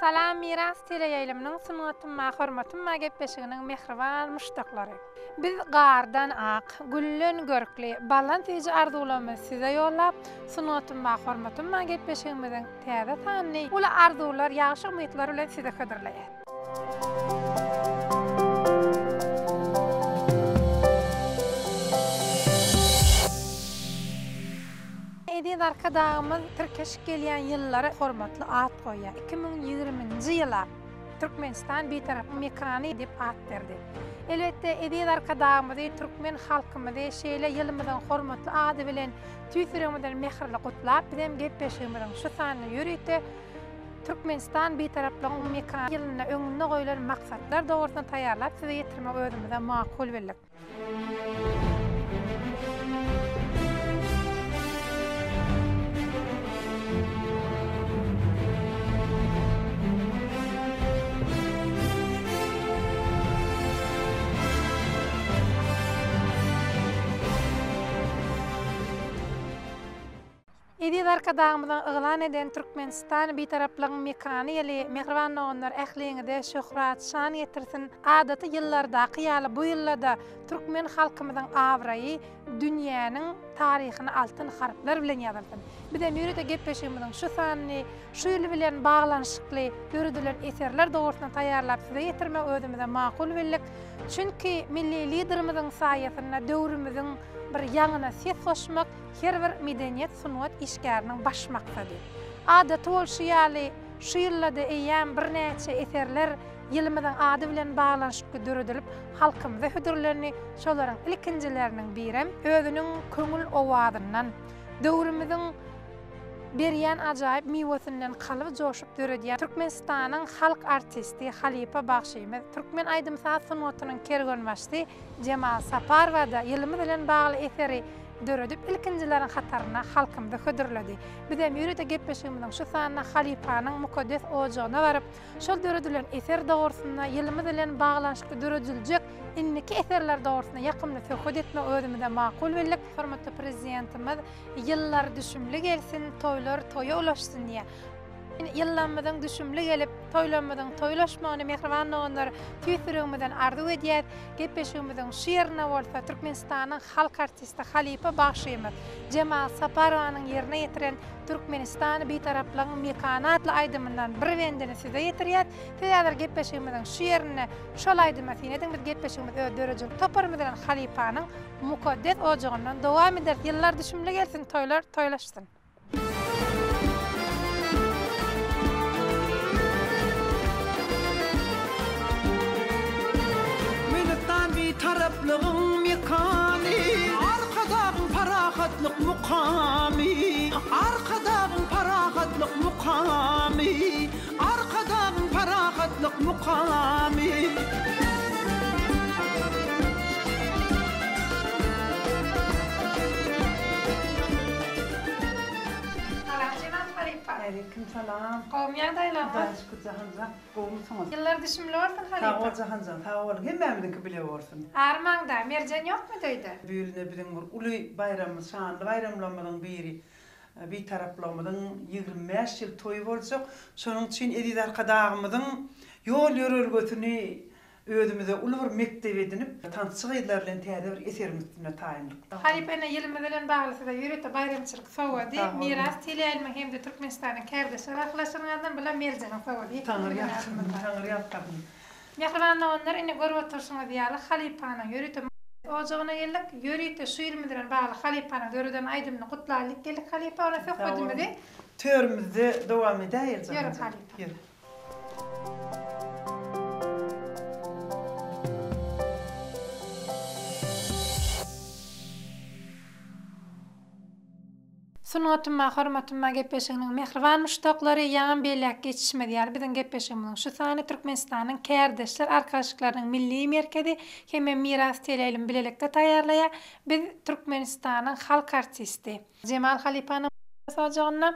Salam Miras teleýaýlymynyň Sungatym bar, hormatym bar gepleşiginiň mähriban muşdaklary. Biz gardan ak, gülden görkli, baldan süýji arzuwlarymyzy size ýollap, Sungatym bar, hormatym bar gepleşigimiziň täze sanyny uly arzuwlar, ýagşy umytlar bilen size hödürleýäs. Eziz Arkadagymyz tirkeşip gelýän ýyllara hormatly at goýýar. 2020-nji ýyla Türkmenistan Bitaraplyk mekany diýip at berdi. Elbetde, eziz Arkadagymyzy, türkmen halkymyzy şeýle ýylymyzyň hormatly ady bilen tüýs ýüregimizden mähirli gutlap, bizem gepleşigimiziň şu sanyny ýörite Türkmenistan Bitaraplygyň mekany ýylynda öňünde goýlan maksatlar dogrusynda taýýarlap size ýetirmegi özümize makul bildik. Eziz Arkadagymyzyň yglan eden Türkmenistan, Bitaraplygyň mekany ýyly, mähriban doganlar, ähliňize şöhrat, şan getirsin! Adaty ýyllardaky ýaly bu ýylda-da türkmen halkymyzyň abraýy dünýäniň taryhyna altyn harplar bilen ýazylsyn! Bizem ýörite gepleşigimiziň şu sanyny şu ýyl bilen baglanyşykly döredilen eserler dogrusynda taýýarlap size ýetirmegi özümize makul bildik. Çünki milli Liderimiziň saýasynda döwrümiziň bir ýaňyna ses goşmak, Her bir medeniýet, sungat işgäriniň baş maksady. Adaty bolşy ýaly, şu ýylda-da eýýäm birnäçe eserler ýylymyzyň ady bilen baglanyşykly döredilip, halkymyza hödürlendi. Şolaryň ilkinjileriniň birem özüniň köňül owazyndan, döwrümiziň berýän ajaýyp miwesinden kalby joşup döredýän Türkmenistanyň halk artisti, halypa bagşymyz, türkmen aýdym-saz sungatynyň kerwenbaşysy Jemal Saparowa-da ýylymyz bilen bagly eseri döredip, ilkinjileriň hatarynda halkymyza hödürledi. Bizem ýörite gepleşigimiziň şu sanynda halypanyň mukaddes ojagyna baryp, şol döredilen eser dogrusynda, ýylymyz bilen baglanyşykly dörediljek indiki eserler dogrusynda ýakymly söhbet etmegi özümize makul bildik. Hormatly Prezidentimiz Ýyllar düşümli gelsin, toýlar toýa ulaşsyn diýýär. Ýyllarymyzyň düşümli gelip, toýlarymyzyň toýlaşmagyny mähriban doganlar tüýs ýüregimizden arzuw edýäs. Gepleşigimiziň şu ýerinde bolsa Türkmenistanyň halk artisti, halypa bagşymyz Jemal Saparowanyň ýerine ýetiren Türkmenistan Bitaraplygyň mekany atly aýdymyndan bir bendini size ýetirýäs. Siz häzir gepleşigimiziň şu ýerinde şol aýdyma syn ediň. Biz gepleşigimizi öz döredijilik toparymyz bilen halypanyň mukaddes ojagyndan dowam ederis. Ýyllar düşümli gelsin, toýlar toýlaşsyn! Türkmenistan Bitaraplygyň mekany, Arkadagyň parahatlyk mukamy, Arkadagyň parahatlyk mukamy, Arkadagyň parahatlyk mukamy. Salam Jemal halypa. Aleýkim salam. Gowmy ýagdaýlaryňyz? Hudaýa şükür Jahanjan. Gowumysyňyz? Ýyllar düşümli bolsun halypa. Sag bol Jahanjan, sag boluň. Hemmämiziňki bile bolsun. Armaňda, Merjen ýokmydy öýde? Bu ýyl ine biziň bir uly baýramymyz, şanly baýramlarymyzyň biri Bitaraplygymyzyň 25 ýyl toýy boljak. Şonuň üçin eziz Arkadagymyzyň ýol-ýörelgesini Özümize uly bir mekdep edinip, tansçy gyzlar bilen täze bir eseriň üstünde taýynlykda. Halypa ene ýylymyz bilen bagly size ýörite baýramçylyk sowgady, Miras teleýaýlymyň hem-de Türkmenistanyň Kärdeşler arkalaşygynyň adyndan bulam Merjeniň sowgady Taňry ýalkasyn, Taňry ýalkasyn. Mähriban doganlar ine görüp oturşyňyz ýaly halypanyň ýörite ojagyna geldik. Ýörite şu ýylymyz bilen bagly halypanyň döreden aýdymyny gutlalyk geldik halypa ona söhbedimizi. Törümizde dowam edäýeli Ýörüň halypa. Ýör. Sungatyma hormatyma gepleşiginiň mähriban muşdaklary, ýaňam belläp geçişimiz ýaly, biziň gepleşigimiziň şu sany Türkmenistanyň Kärdeşler arkalaşyklarynyň Milli merkezi hemem Miras teleýaýlymy bilelikde taýýarlaýar. Biz Türkmenistanyň halk artisti. Jemal halypanyň ojagynda.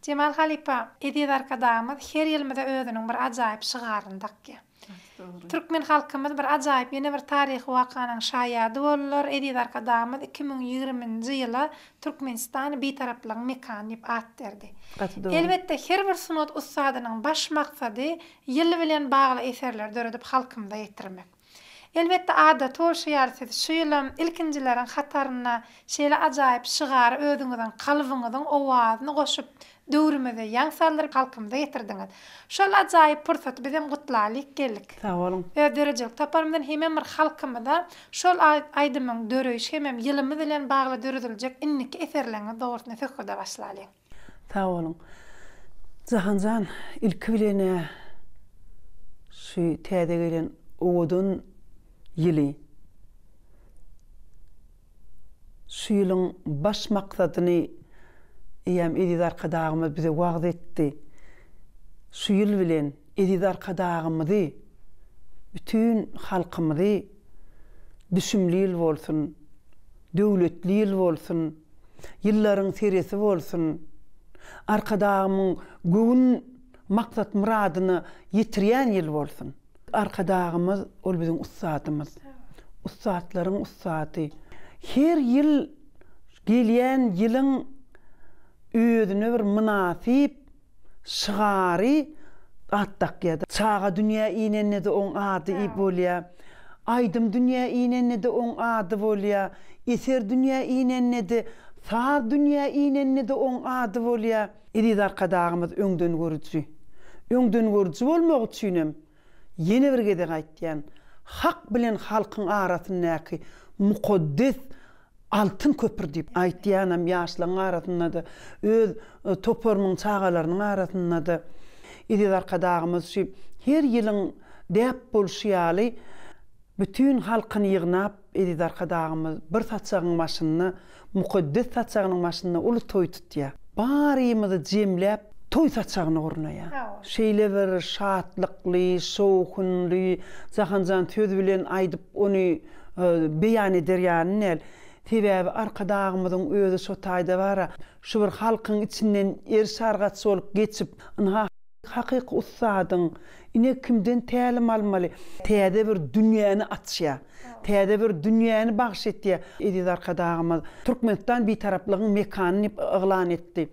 Jemal halypa, eziz Arkadagymyz her ýylymyza özüniň bir ajaýyp şygaryny dakýar. Türkmen halkymyz bir ajaýyp ýene bir taryhy wakanyň şaýady boldular, Eziz Arkadagymyz 2020-nji ýyla Türkmenistan Bitaraplygyň mekany diýip at berdi. Gaty dogry. Elbetde her bir sungat ussadynyň baş maksady ýyl bilen bagly eserleri döredip halkymyza ýetirmek. Elbetde adaty bolşy ýaly siz şu ýylam ilkinjileriň hatarynda şeýle ajaýyp şygary özüňiziň kalbyňyzyň owazyny goşup döwrümize ýaň saldyryp halkymyza ýetirdiňiz. Şol ajaýyp pursaty bizem gutlalyk geldik. Sag boluň. Öz döredijilik toparymyzdan hemem bir halkymyza şol aýdymyň döreýşi hemem ýylymyz bilen bagly dörediljek indiki eserleriňiz dogrusynda söhbede başlalyň. Sag boluň. Jahanjan, ilki bilen-ä şu täze gelen owadan ýyly, şu ýylyň baş maksadyny eýýäm eziz Arkadagymyz bize wagyz etdi. Şu ýyl bilen eziz Arkadagymyzy, bütin halkymyzy düşümli ýyl bolsun, döwletli ýyl bolsun, ýyllaryň seresi bolsun, Arkadagymyň göwün maksat-myradyna ýetirýän ýyl bolsun. Arkadagymyz ol biziň ussadymyz. Ussatlaryň ussady. Her ýyl gelýän ýylyň özüne bir mynasyp şygary at dakýar. Çaga dünýä inende-de oň ady bolýar. Aýdym dünýä inende-de oň ady bolýar. Eser dünýä inende-de, saz dünýä inende-de oň ady bolýar. Eziz Arkadagymyz öňdengörüji. Öňdengörüji bolmak üçinem, ýene bir gezek aýtýan, Hak bilen halkyň arasyndaky mukaddes altyn köpür diýip aýtýanam ýaşlaryň arasynda-da, öz toparymyň çagalarynyň arasynda-da. Eziz Arkadagymyz şu her ýylyň däp bolşy ýaly, Bütin halkyny ýygnap, eziz Arkadagymyz bir saçagyň başynda, mukaddes saçagynyň başynda uly toý tutýar. Barymyzy jemläp, toý saçagyny gurnaýar. Şeýle bir şatlykly, şowhunly, Jahanjan söz bilen aýdyp ony beýan eder ýaly däl. Sebäbi Arkadagymyzyň özi şo taýda bar-a, şu bir halkyň içinden eriş-argaç bolup geçip, ynha, Hakyky ussadyň, ine kimden tälim almaly. Täze bir dünýäni açýar. Täze bir dünýäni bagyş etýär. Eziz Arkadagymyz Türkmenistan Bitaraplygyň mekany diýip yglan etdi.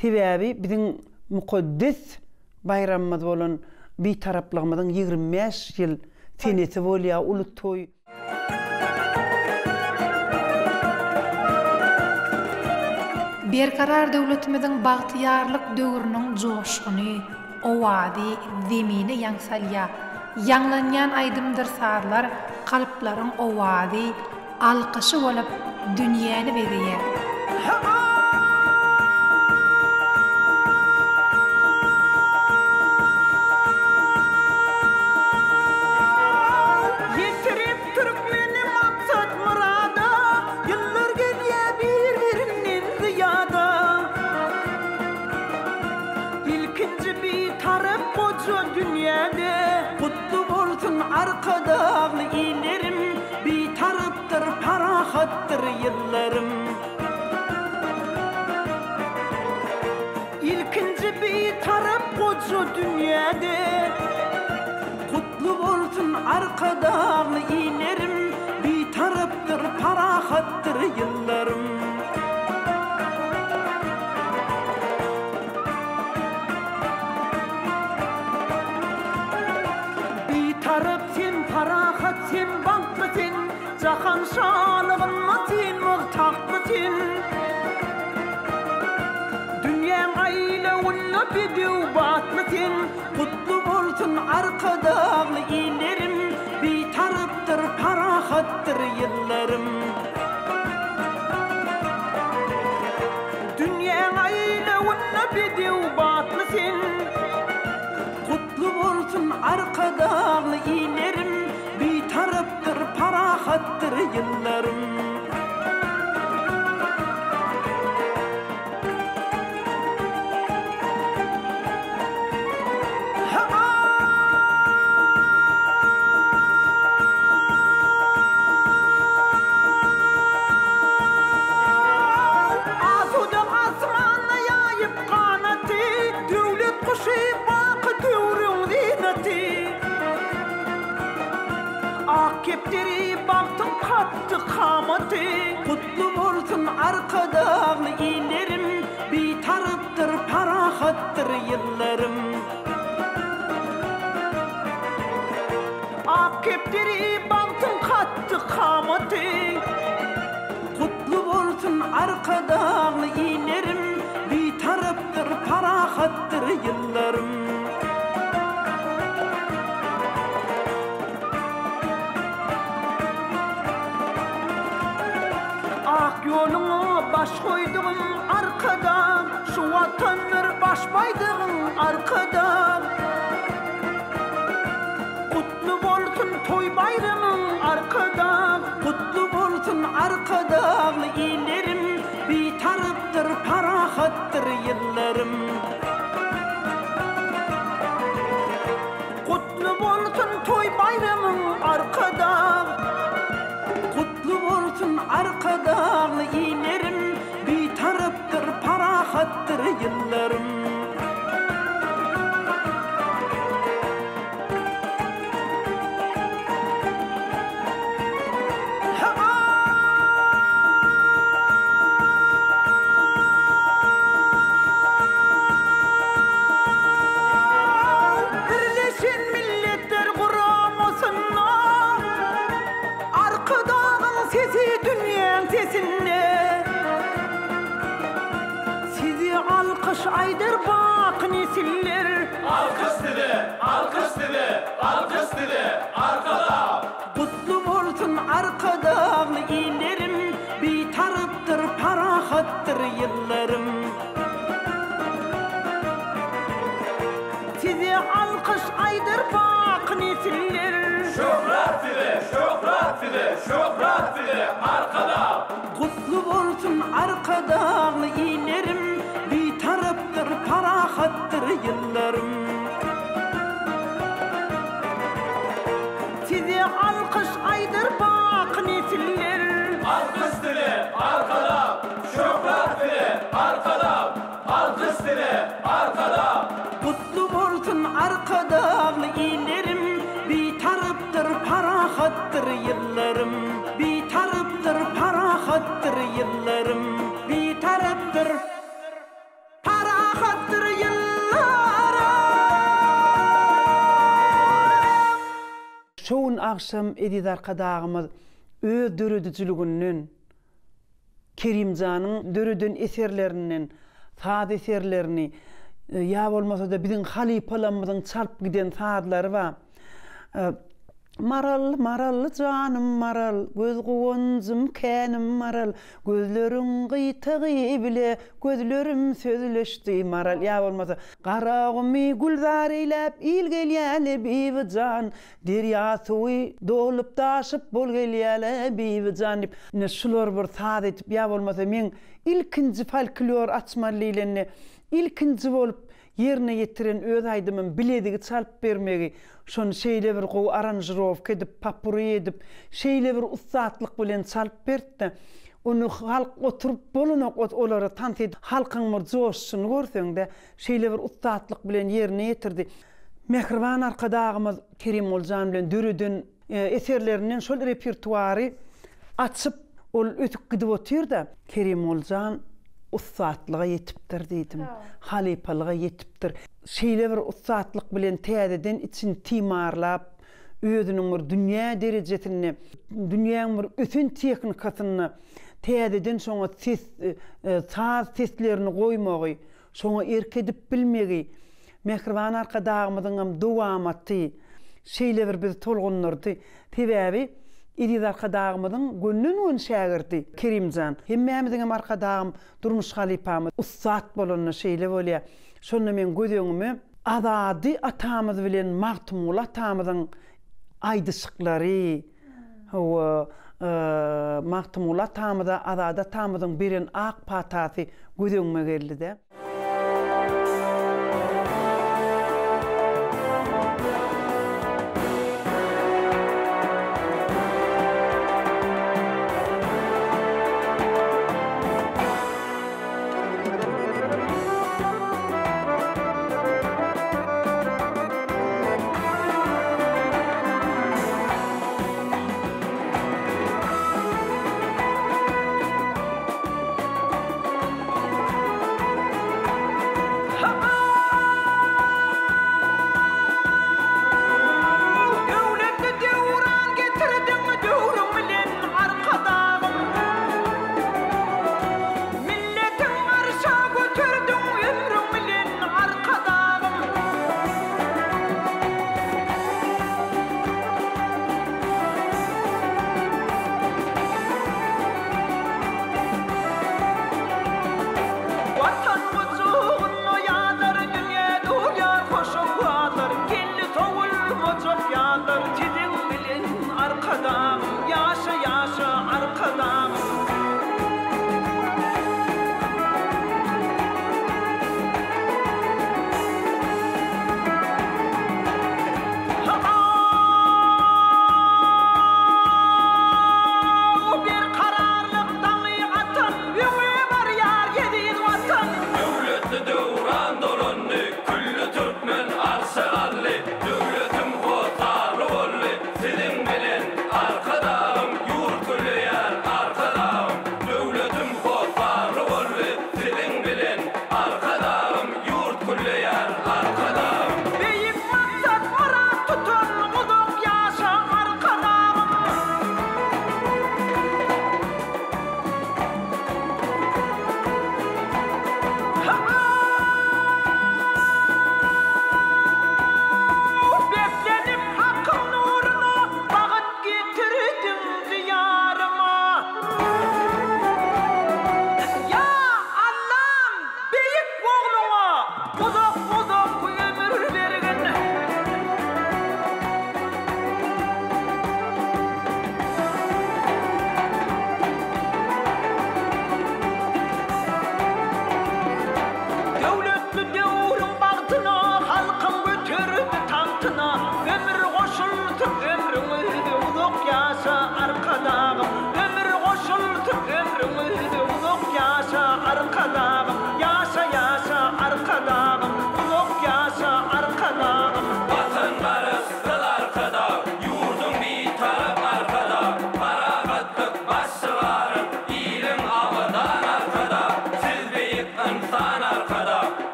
Sebäbi biziň mukaddes baýramymyz bolan Bitaraplygymyzyň 25 ýyl senesi bolýar, uly toý. Berkarar döwletimiziň bagtyýarlyk döwrüniň joşguny, owazy Zemine ýaň salýar. Ýaňlanýan aýdymdyr sazlar kalplaryň owazy, alkyşy bolup dünýäni bezeýär. Ýetirip türkmeni maksat-myrada, Ýyllar gelýär bir-birinden zyýada. Ilkinji Bitarap goja dünýäde, Gutly bolsun Arkadagly illerim, Bitarapdyr, parahatdyr ýyllarym. Ilkinji Bitarap goja dünýäde, Gutly bolsun Arkadagly illerim, Bitarapdyr, parahatdyr ýyllarym. Bitarap sen, parahat sen, bagtly sen, Jahan şalygynda sen mygtagtly sen. Dünýäň aýlawynda bedew batly sen, Gutly bolsun Arkadagly illerim, Bitarapdyr, parahatdyr ýyllarym. Dünýäň aýlawynda bedew batly sen, Gutly bolsun Arkadagly illerim, Bitarapdyr, parahatdyr ýyllarym. Ak kepderi bagtyň katdy kamaty. Gutly bolsun Arkadagly illerim, Bitarapdyr, parahatdyr ýyllarym. Ak kepderi bagtyň katdy kamaty. Gutly bolsun Arkadagly illerim, Bitarapdyr, parahatdyr ýyllarym. Ak ýoluňa baş goýdugym Arkadag, Şu Watandyr baş baýdagyň Arkadag. Gutly bolsun toý-baýramyň Arkadag, Gutly bolsun Arkadagly illerim, Bitarapdyr, parahatdyr ýyllarym. Gutly bolsun toý-baýramyň Arkadag! Gutly bolsun Arkadagly illerim, Bitarapdyr, parahatdyr ýyllarym. Birleşen Milletler Guramasynda Arkadagyň sesi dünýäň sesinde. Size alkyş aýdar baky nesiller. Alkyş size, alkyş size, alkyş size, Arkadag! Gutly bolsun Arkadagly illerim, Bitarapdyr, parahatdyr ýyllarym. Size alkyş aýdar baky nesiller. Şöhrat size, şöhrat size, şöhrat size, Arkadag! Gutly bolsun Arkadagly illerim, Bitarapdyr, parahatdyr ýyllarym. Size alkyş aýdar baky nesiller. Alkyş size, Arkadag! Şöhrat size, Arkadag! Alkyş size, Arkadag! Gutly bolsun Arkadagly illerim, Bitarapdyr, parahatdyr ýyllarym. Bitarapdyr, parahatdyr ýyllarym. Bitarapdyr, parahatdyr ýyllarym. Şu gün agşam eziz Arkadagymyz öz döredijiliginden, Kerimjanyň döreden eserlerinden saz eserlerini ýa bolmasa-da biziň halypalarymyzyň çalyp giden sazlary bar. Maral, Maral janym Maral, göz guwanjym känim Maral, gözleriň gyýtagy bile gözlerim sözleşdi Maral ýa bolmasa Garagumy gülzar eýläp il gelýäle Bibijan, Derýa suwy dolup daşyp bol gelýäle Bibijan diýip, ine şular bir saz edip ýa bolmasa meň ilkinji folklor açmaly diýlende ilkinji bolup ýerine ýetiren öz aýdymym bilezigi çalyp bermegi, şony şeýle bir gowy aranžirowka edip, popuri edip, şeýle bir ussatlyk bilen çalyp berdi-de, ony halk oturyp bolanok olara tans edip halkyň bir joşuşyny görseň-de, şeýle bir ussatlyk bilen ýerine ýetirdi. Mähriban Arkadagymyz Kerimguly jan bilen döreden eserlerinden şol repertuary açyp, ol ötüp gidip otyr-da. Kerimguly jan ussatlyga ýetipdir diýdim. Halypalyga ýetipdir. Şeýle bir ussatlyk bilen täzeden içini timarlap, özüniň bir dünýä derejesinde, dünýäň bir ösen tehnikasynda täzeden şoňa ses, saz seslerini goýmagy, Şoňa erk edip bilmegi Mähriban Arkadagymyzyňam dowamaty şeýle bir bizi tolgundyrdy. Sebäbi Eziz Arkadagymyzyň gönden-göni şägirdi Kerimjan. Hemmämiziňem Arkadagym durmuş halypamyz. Ussat bolanda şeýle bolýar. Şonda meň göz öňüme Azady atamyz bilen Magtymguly atamyzyň aýdyşyklary, Hawa, Magtymguly atamyza Azady atamyzyň beren ak patasy göz öňüme geldi-de.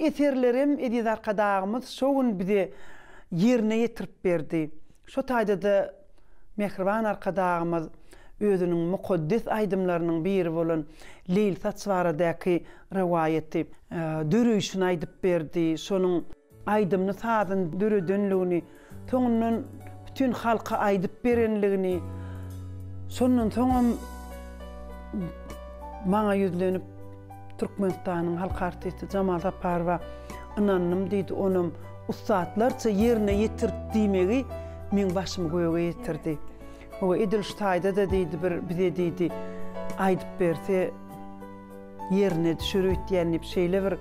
eserlerem eziz Arkadagymyz şo gün bize ýerine ýetirip berdi. Şo taýda-da mähriban Arkadagymyz özüniň mukaddes aýdymlarynyň biri bolan Leýlisaç baradaky rowaýaty, döreýşini aýdyp berdi. Şonuň aýdymyny-sazyny döredenligini, soňundan bütin halka aýdyp berenligini, şondan soňam maňa ýüzlenip, Türkmenistanyň halk artisti Jamal Saparowa ynandym diýdi, onam ussatlarça ýerine ýetirdi diýmegi meň başymy göge ýetirdi. Hawa, edil şu taýda-da diýdi, bir bize diýdi, aýdyp berse, ýerine düşer öýtýän diýip, şeýle bir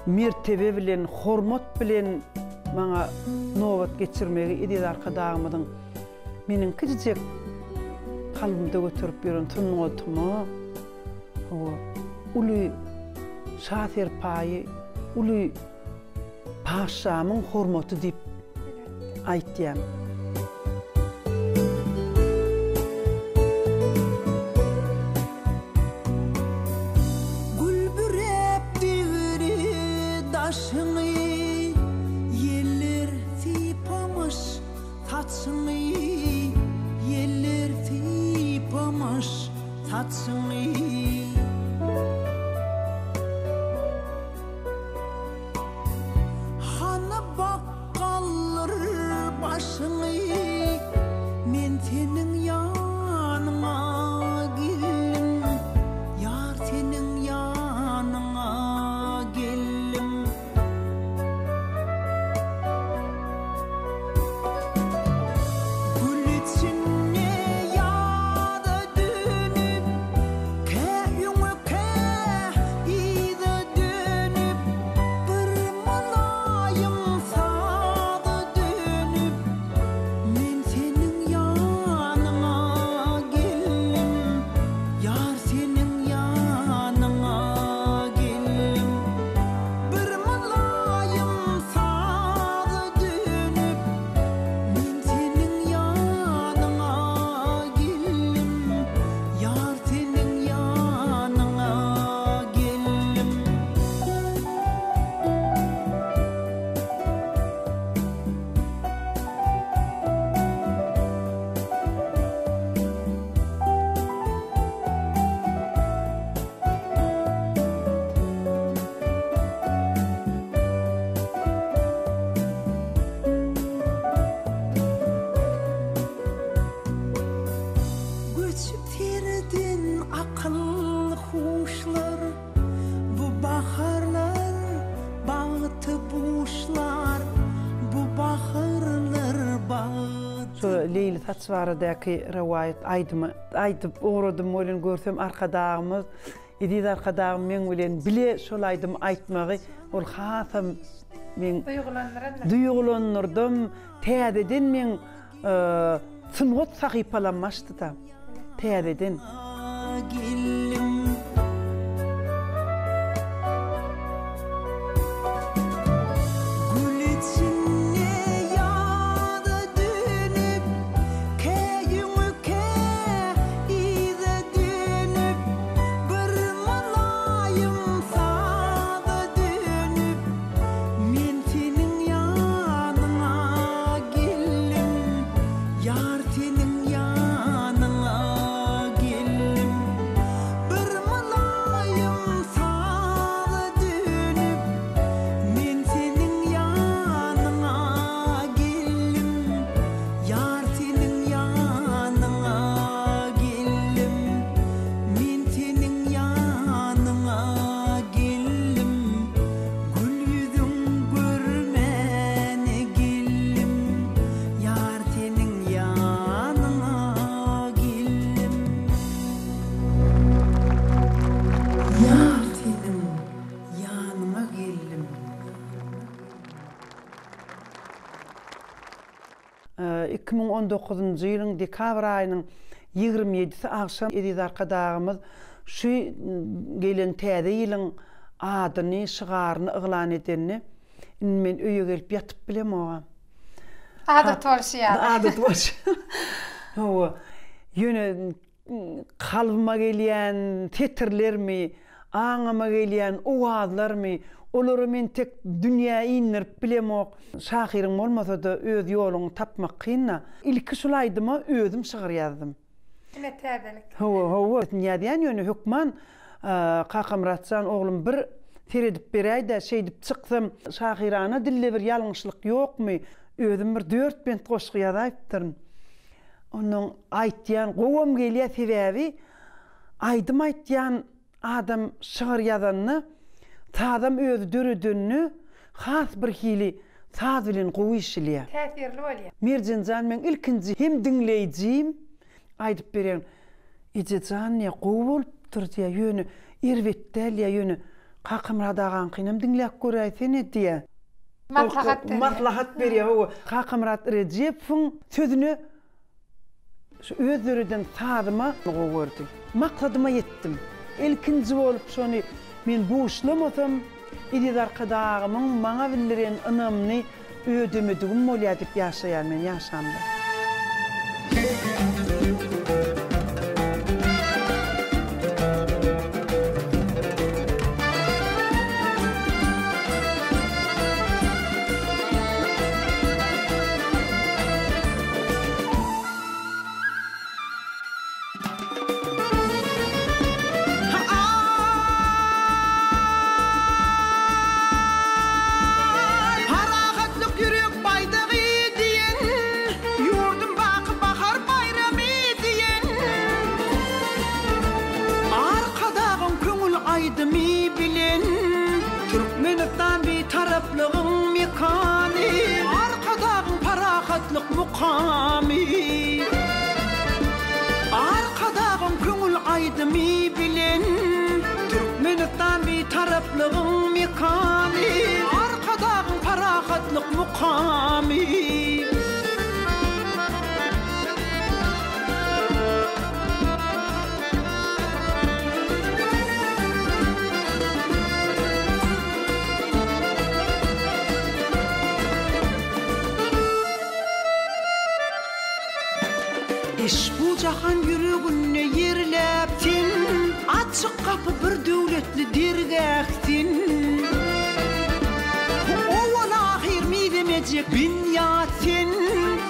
mertebe bilen, hormat bilen maňa nobat geçirmegi eziz Arkadagymyzyň meniň kiçijek kalbymda göterip ýören sungatyma, hawa, uly şa serpaýy, uly Paşşamyň hormaty diýip aýtýan. Gül büräp degre daşyňy, Ýeller sypamyş saçyňy, Ýeller sypamyş saçyňy. Hany bak galdyr başyňy, Men seniň ýanyňa geldim, Ýar seniň ýanyňa geldim. Gül içinde ýaza dönüp, Kä öňe kä yza dönüp, Bir mylaýym saza dönüp, Men seniň ýanyňa geldim, Ýar seniň ýanyňa geldim. Bir mylaýym saza dönüp, Men seniň ýanyňa geldim, Ýar seniň ýanyňa geldim. Göçüp serden akyl-huşlar, Bu baharlar bagty buşlar, Bu baharlar bagty. Şu Leýli saç baradaky rowaýat aýdymy aýdyp ugradym welin görsem Arkadagymyz Eziz Arkadagym meň bilen bile şol aýdymy aýtmagy ol hasam meň Duýgulandyrandyr. Duýgulandyrdym täzeden meň Sungat sahypalam açdy-da täzeden. Gül içinde ýaza dönüp, Kä ýüňe, kä yza dönüp, Bir mylaýym saza dönüp, Men seniň ýanyňa geldim, Ýar seniň ýanyňa geldim. Bir mylaýym saza dönüp, Men seniň ýanyňa geldim, Ýar seniň ýanyňa geldim. Men seniň ýanyňa geldim. Gül ýüzüň görmäne geldim, Ýar seniň ýanyňa geldim. Ýar seniň ýanyňa geldim. 2019-njy ýylyň dekabr aýynyň 27-si agşam eziz Arkadagymyz şu gelen täze ýylyň adyny, şygaryny yglan edende, indi men öýe gelip ýatyp bilemogam. Adaty bolşy ýaly. Adaty bolşy. Hawa. Ýöne kalbyma gelýän setirlermi, aňyma gelýän owazlarmy? Olary men tek dünýä indirip bilemok. Şahyryň bolmasa-da öz ýoluňy tapmak kyn-da. Ilki şul aýdyma özüm şygyr ýazdym. Ine täzelik. Hawa, hawa, ýazýan ýöne hökman Kakamyrat jan oglum bir seredip beräý-dä, şeýdip çyksam şahyrana dilde bir ýalňyşlyk ýokmy? Özüm bir dört bent goşgy ýazaýypdyryn. Onnoň aýtýan gowam gelýä sebäbi aýdym aýtýan Adam şygyr ýazanda, sazam özi döredende has birhili saz bilen gowy işilýär. Täsirli bolýar. Merjenjan meň ilkinji hem diňleýjim aýdyp berýän Ejejan diýýär gowy bolupdyr diýýär ýöne erbet däl diýýär ýöne Kakamyrat agaňkynam diňläp göräýsene diýýär. Maslahat berýär. Maslahat berýär hawa. Kakamyrat Rejepowyň sözüne Şu öz döreden sazyma gowy gördi. Maksadyma ýetdim. Ilkinji bolup şony men buşlamasam, Eziz Arkadagymyň maňa bildiren ynamyny ödemedigim bolýar diýip ýaşaýan men ýaşamda. Aý, parahatlyk ýürek baýdagy diýen, Ýurdum baky bahar baýramy diýen, Arkadagyň köňül aýdymy bilen, Türkmenistan Bitaraplygyň mekany, Arkadagyň parahatlyk mukamy. Arkadagyň köňül aýdymy bilen, Türkmenistan Bitaraplygyň mekany, Arkadagyň parahatlyk mukamy. Işbu jahan ýüreginde ýerläp sen, Açyk gapy bir döwletli dergäh sen. Owal-ahyr mizemejek binýat sen,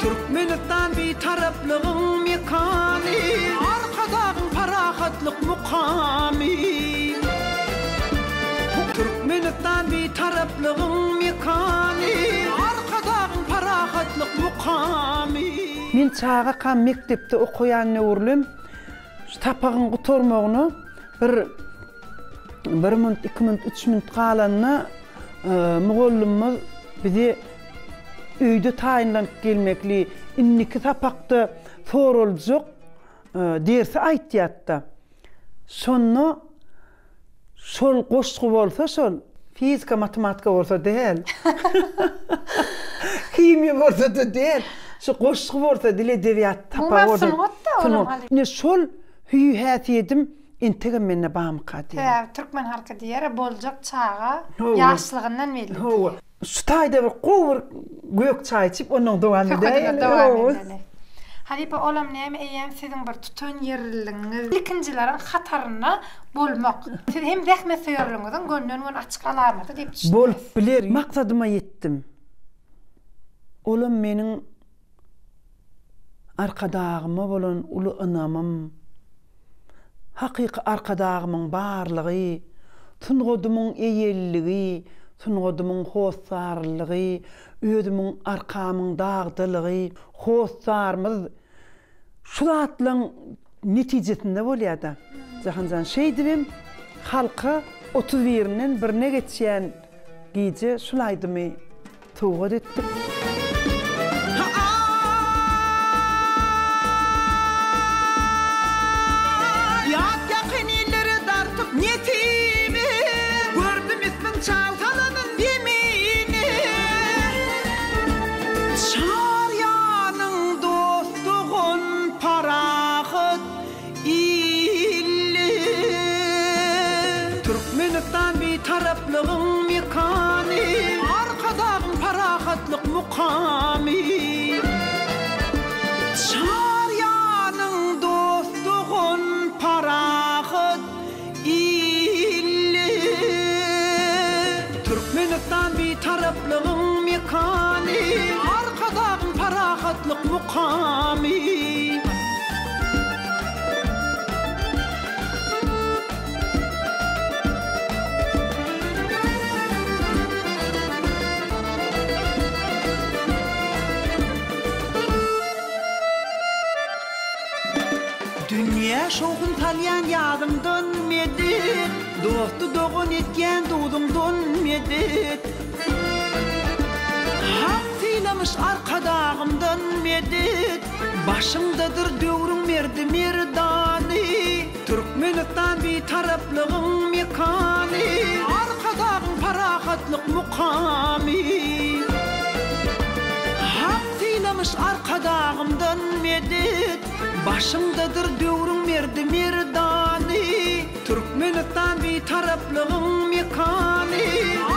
Türkmenistan Bitaraplygyň mekany, Arkadagyň parahatlyk mukamy. Türkmenistan Bitaraplygyň mekany, Arkadagyň parahatlyk mukamy. Men çagakam mekdepde okaýan döwürlem şu sapagyň gutarmagyna bir bir minut, iki minut, üç minut galanda mugallymymyz bize öýde taýynlanyp gelmekli, indiki sapakda soraljak dersi aýtýardy-da. Şonda şol goşgy bolsa şol, fizika, matematika bolsa däl. Himiýa bolsa-da däl. Şu goşgy bolsa, dil edebiýat sapagy bolsa. Umuman sungat-da olam halypa. Ine şol hüý-häsiýedim entegem mende barmyka diýýän. Sebäbi türkmen halky diýer, boljak çaga ýaşlygyndan belli diýip. Hawa. Şu taýda bir gowy bir gök çaý içip ondan dowam edäýeli. Söhbedimizi dowam edeli. Halypa olam näme eýýäm siziň bir tutanýerliligiňiz ilkinjileriň hatarynda bolmak. Siz hem zähmetsöýerligiňiziň gönden göni açyk alamaty diýip düşünýäs. Bolup biler. Maksadyma ýetdim. Olam meniň Arkadagyma bolan uly ynamym. Hakyky Arkadagymyň barlygy, sungadymyň eýeliligi, sungadymyň hossarlylygy, özümiň arkamyň dagdalygy, hossarymyz şu zatlaň netijesinde bolýada. Jahanjan şeýdibem halka 30 birinden birine geçýän gije şul aýdymy Sowgat etdik. Ýat ýakyn illeri dartyp nesibe, Gördüm ismiň çal salanyn zemine. Çar ýanyň dost-dogan parahat Illi Türkmenistan Bitaraplygyň mekany, Arkadagyň parahatlyk mukamy. Çar ýanyň dost-dogan parahat illi. şany, Arkadagyň parahatlyk mukamy. Dünýä şowhun salýan ýazyňdan medet, Dosty dogan etýän duzuňdan medet. Hak sylamyş Arkadagymdan medet, Başyňdadyr döwrüň merdi merdany. Türkmenistan Bitaraplygyň mekany, Arkadagyň parahatlyk mukamy. Hak sylamyş Arkadagymdan medet, Başyňdadyr döwrüň merdi merdany. Türkmenistan Bitaraplygyň mekany,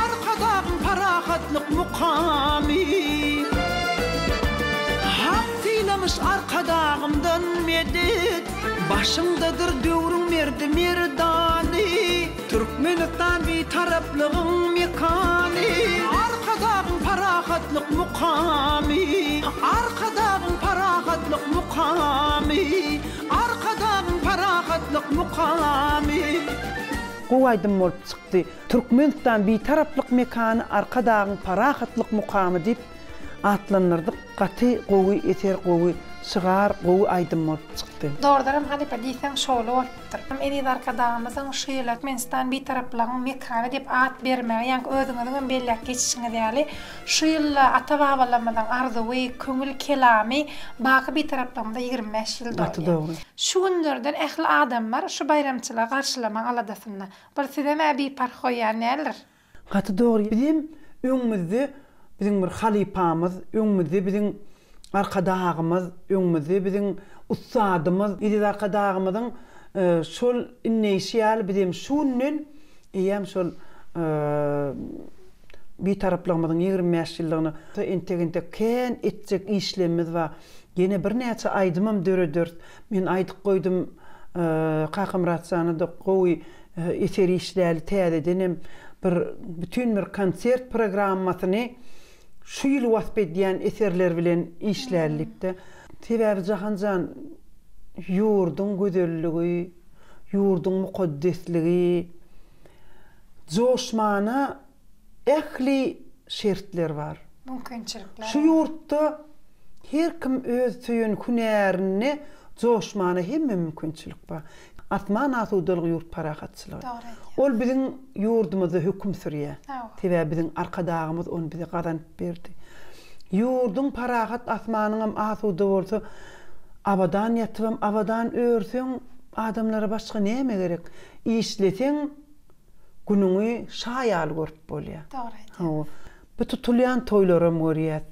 Arkadagyň parahatlyk mukamy. Hak sylamyş Arkadagymdan medet, Başyňdadyr döwrüň merdi merdany, Türkmenistan Bitaraplygyň mekany, Arkadagyň parahatlyk mukamy, Arkadagyň parahatlyk mukamy, Arkadagyň parahatlyk mukamy. Gowy aýdym bolup çykdy. Türkmenistan Bitaraplyk mekany Arkadagyň parahatlyk mukamy diýip atlandyrdyk gaty gowy eser gowy şygar gowy aýdym bolup çykdy. Dogrudanam halypa diýseň şowly bolupdyr. Eziz Arkadagymyzyň şu ýyla Türkmenistan Bitaraplygyň mekany diýip at bermegi ýaňky özüňiziňem belläp geçişiňiz ýaly şu ýylda ata-babalarymyzyň arzuwy, köňül kelamy baky Bitaraplygymyza 25 ýyl dolýar. Gaty dogry. Şu günlerden ähli adamlar şu baýramçylygy garşylamaň aladasynda. Bir sizem-ä biparh goýýan däldir. Gaty dogry bizem öňümizde biziň bir halypamyz öňümizde biziň Arkadagymyz öňümizde biziň ussadymyz Eziz Arkadagymyzyň şol indeýşi ýaly bizem şu günden eýýäm şol Bitaraplygymyzyň 25 ýyllygyna entek entek kän etjek işlemimiz bar ýene birnäçe aýdymam dörederis men aýdyp goýdum Kakamyrat jana-da gowy Eser işläli täzedenem bir bütin bir konsert programmasyny şu ýyly wasp edýän eserler bilen işläli diýipdi. Sebäbi Jahan jan ýurduň gözelligi, ýurduň mukaddesligi joşmana ähli şertler bar. Mümkinçilikler Şu ýurtda her kim öz söýen hünärinde joşmana hemme mümkinçilik bar. Asman asudalygy ýurt parahatçylygy. Dogry aýdýaň. Ol biziň ýurdumyzda höküm sürýär. Hawa. Sebäbi biziň Arkadagymyz ony bize gazanyp berdi. Ýurduň parahat asmanyňam asuda bolsa abadan ýatybam abadan örseň adamlara başga näme gerek. Işleseň günüňi şa ýaly görüp bolýar. Dogry aýdýaň. Hawa. Bu tutulýan toýlaram görýäs.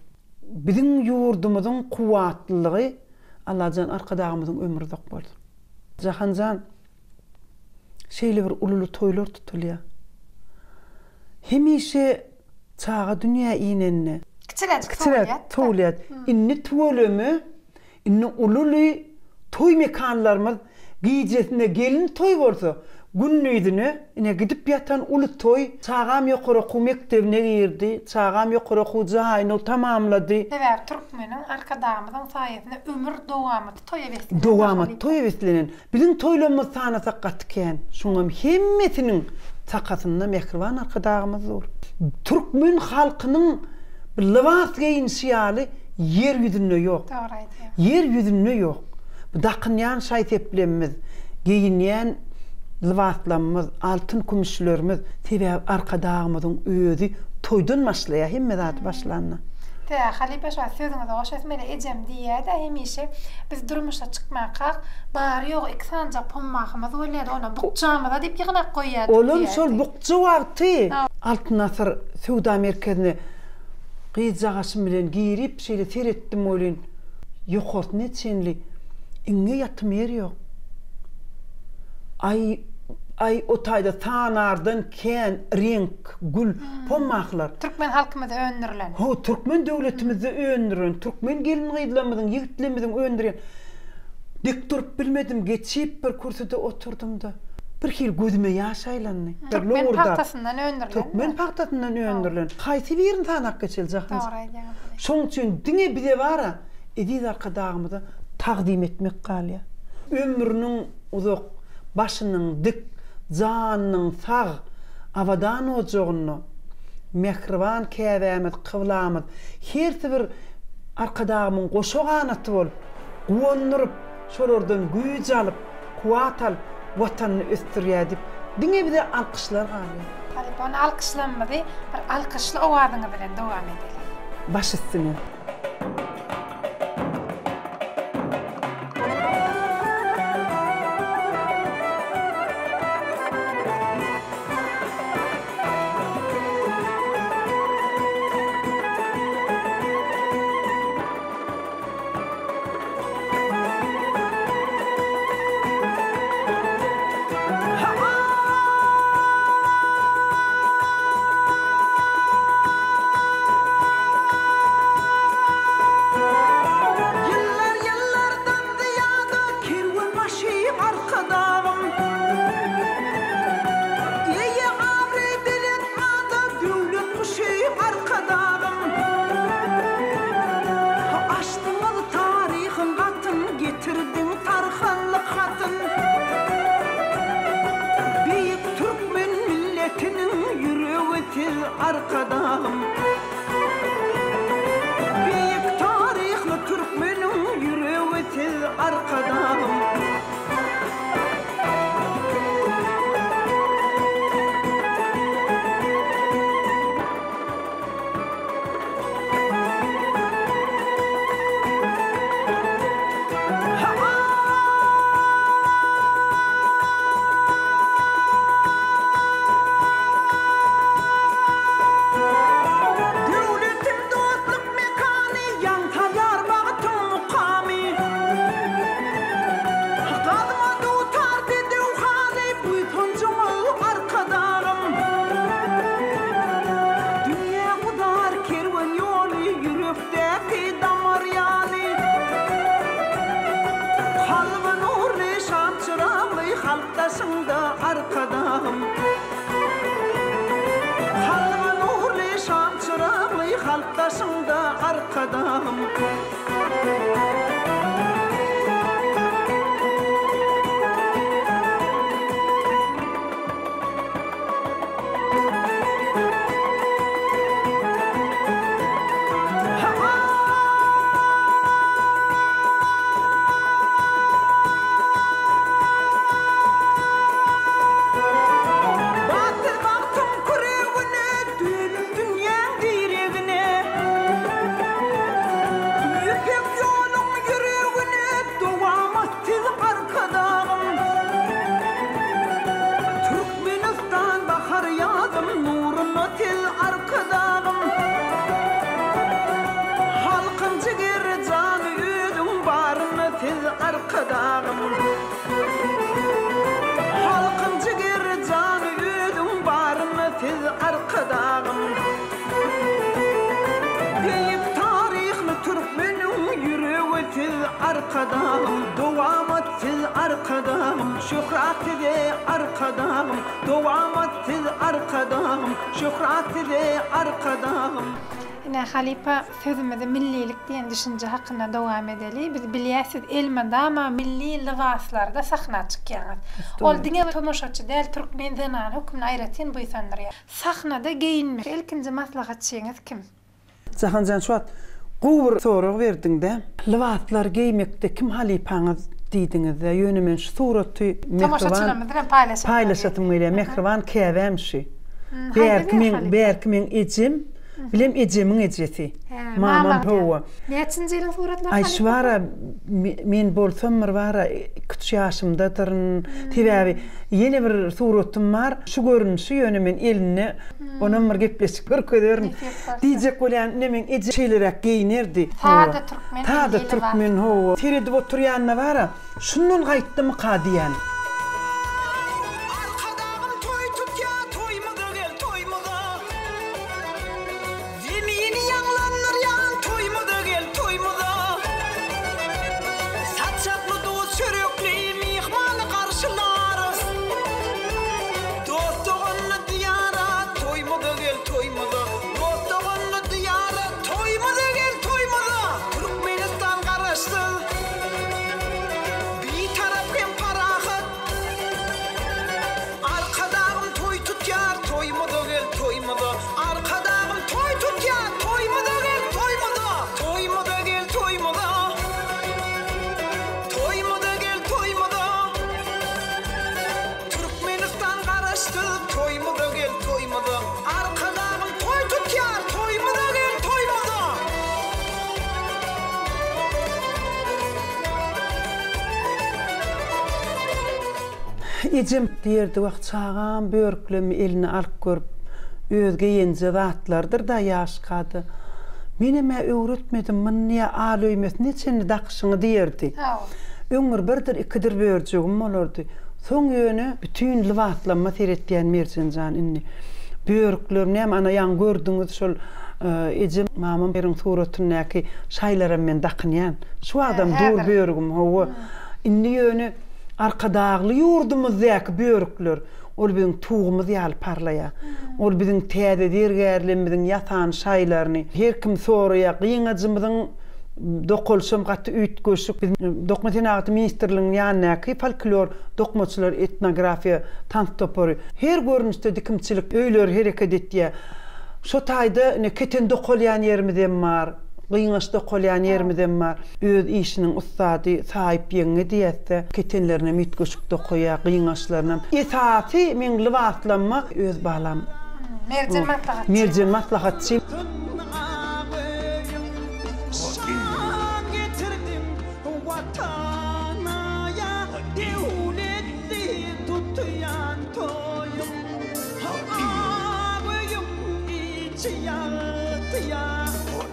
Biziň ýurdumyzyň kuwwatlylygy Allajan Arkadagymyzyň ömri uzak bolsun. Jahanjan şeýle bir ululy toýlar tutulýar. Hemişe çaga dünýä inende. Kiçiräjik Kiçiräk sowulýar. Indi tüweleme Indi ululy toý mekanlarymyz gijesine gelin toý bolsa, gündizine ine gidip ýatan uly toý. Çagam ýokary okuw mekdebine girdi, çagam ýokary okuw jaýyny tamamlady. Sebäbi türkmeniň Arkadagymyzyň saýasynda ömür dowamaty toýa beslenen. Dowamat toýa beslenen. Biziň toýlarymyz sanasak gaty kän. Şuňam hemmesiniň sakasynda mähriban Arkadagymyz dur. Türkmen halkynyň bir lybas geýinişi ýaly ýer ýüzünde ýok. Dogry aýdýaň. Ýer ýüzünde ýok. Bu dakynýan şaý-seplemimiz, geýinýän lybaslamymyz, altyn-kümüşlerimiz, sebäbi Arkadagymyzyň özi toýdan başlaýar hemme zady başlanda. Tä, halypa şu wagt sözüňize goşasym gelýär, ejem diýýär-de hemişe, biz durmuşa çykmakak, bary-ýogy iki sanyjak pommahymyz bolýardy, onam bukjamyza diýip ýygnak goýýardyk Olam diýýärdi. şol bukja wagty Altyn asyr söwda merkezine gyzjagaşym bilen girip şeýle seretdim welin, ýokarsyna çenli iňňe ýatym ýer ýok. Aý, aý o taýda sanardan kän reňk gül pommahlar. Türkmen halkymyzda öndürilen. Hawa, türkmen döwletimizde öndürilen, türkmen gelin-gyzlarymyzyň, ýigitlerimiziň öndürýän. Dik durup bilmedim, geçip bir kürsüde oturdym-da. Bir hili gözüme ýaş aýlandy. Türkmen pagtasyndan öndürilen. Türkmen pagtasyndan öndürilen. Haýsy birini sanap geçeli Jahan? Dogry aýdýaňyz. Şoň üçin diňe bize bara eziz Arkadagymyza tagzym etmek galýar. Ömrüniň uzak, başynyň dik, janynyň sag, abadan ojagynda mähriban käbämiz, kyblamyz hersi bir Arkadagymyň goşa ganaty bolup, guwandyryp, şolardan güýç alyp, kuwwat alyp, Watanyny ösdürýär diýip, diňe bize alkyşlar galýar. Halypa, ony alkyşlamymyzy bir alkyşly owazyňyz bilen dowam edeliň. Baş üstüne. Ýyllar ýyllardan zyýada kerwenbaşy Arkadagym. Eýe abraý belent ada döwlet guşy Arkadagym. Açdyňyz taryhyň gatyn, getirdiň tarhanlyk hatyn. Beýik türkmen milletiniň ýüregi siz Arkadagym. Beýik taryhly türkmeniň ýüregi siz Arkadagym. Döwletim dostluk mekany, Ýaň salýar bagtyň mukamy. Gazma dutar bedew haly, Buýsanjyňyz Arkadagym. Dünýä gudar kerwen ýoly, Ýürekdäki damar ýaly. Kalby nurly, şam çyragly, Halk daşyňda Arkadagym. Kalby nurly, şam çyragly, Halk daşyňda Arkadagym. Batyr bagtyň küregine, Dönüp dünýäň diregine. Ýüpek ýoluň ýüregine, Dowamat siz Arkadagym. Türkmenistan bahar ýazym nuruna siz Arkadagym. Halkyň jigeri jany özüň baryna siz Arkadagym. Halkyň jigeri jany özüň baryna siz Arkadagym. Beýik taryhly türkmeniň ýüregi siz Arkadagym. Dowamat siz Arkadagym. Şöhrat size Arkadagym. Dowamat siz Arkadagym. Şöhrat size Arkadagym. Ine, halypa, sözümizi millilik diýen düşünje hakynda dowam edeli. Biz bilýäs, siz elmydama milli lybaslarda sahna çykýaňyz. Ol diňe bir tomaşaçy däl, türkmen zenany hökmünde aýratyn buýsandyrýar. Sahnada geýinmek ilkinji maslahatçyňyz kim? Jahanjan şu wagt gowy bir sorag berdiňdä. Lybaslar geýmekde kim halypaňyz diýdiňizdä ýöne men şu suraty mähriban Tomaşaçylarymyz bilen paýlaşasym paýlaşasym gelýär mähriban käbäm şu. Bärki meň bärki meň ejem bilem ejemiň ejesi. Mamam hawa. Näçinji ýylyň suratlary Aý şu bara men bolsam bir bara iküç ýaşymdadyryn. Sebäbi ýene bir suratym bar şu görnüşi ýöne men elinde Onam bir gepleşik görkezerin. Diýjek bolýan ine meň ejem şeýleräk geýinerdi. Sada türkmen Sada türkmen hawa. Seredip oturýanda bara şundan gaýtdymyka diýýän. Arkadagym toý tutýa toýumyza gel toýumyza Zemini ýaňlandyrýan toýumyza gel toýumyza Saçakly duz çörekli myhmany garşylarys. Ejem diýerdi, Wah, çagam börüklemmi eline alyp görüp, öz geýenje zatlarydyr-da ýaşka-da. Menem-ä öwretmedim, muny ýa al öýmesine çenli dakyşyňy diýerdi. Öň bir birdir, ikidir börjegim bolardy. Soň ýöne bütin lybaslamma seretýän Merjen jan indi. Börükler näme, ana ýaňy gördüňiz şol ejem, mamam beriň suratyndaky şaýlaram men dakynýan. Şu wagtam dur börügim, hawa. Indi ýöne Arkadagly ýurdumyzdaky börükler, ol biziň tugumyz ýaly parlaýar. Ol biziň täze zergärlerimiziň ýasan şaýlaryny her kim soraýar. Gyňajymyzyň dokalyşam gaty üýtgeşik. Biz Dokma senagaty ministrliginiň ýanyndaky folklor dokmaçylar etnografiýa tans topary her görnüşde dikimçilik öýleri hereket etýär. Şo taýda ine keten dokalýan ýerimizem bar. Gyňaç dokalýan ýerimizem bar. Öz işiniň ussady Saýyp ýeňňe diýäs-de, ketenlerinem üýtgeşik dokaýar, gyňaçlarynam. Esasy meň lybaslamma öz balam. Merjen maslahatçy. Merjen maslahatçy.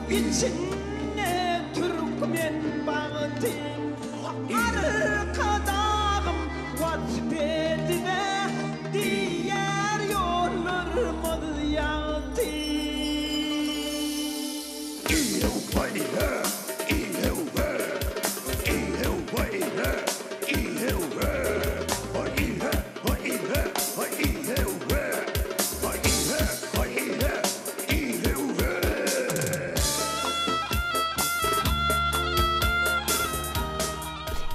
Içinde türkmen bagty Arkadagym wasp edibe Diýer ýollarymyz ýagty.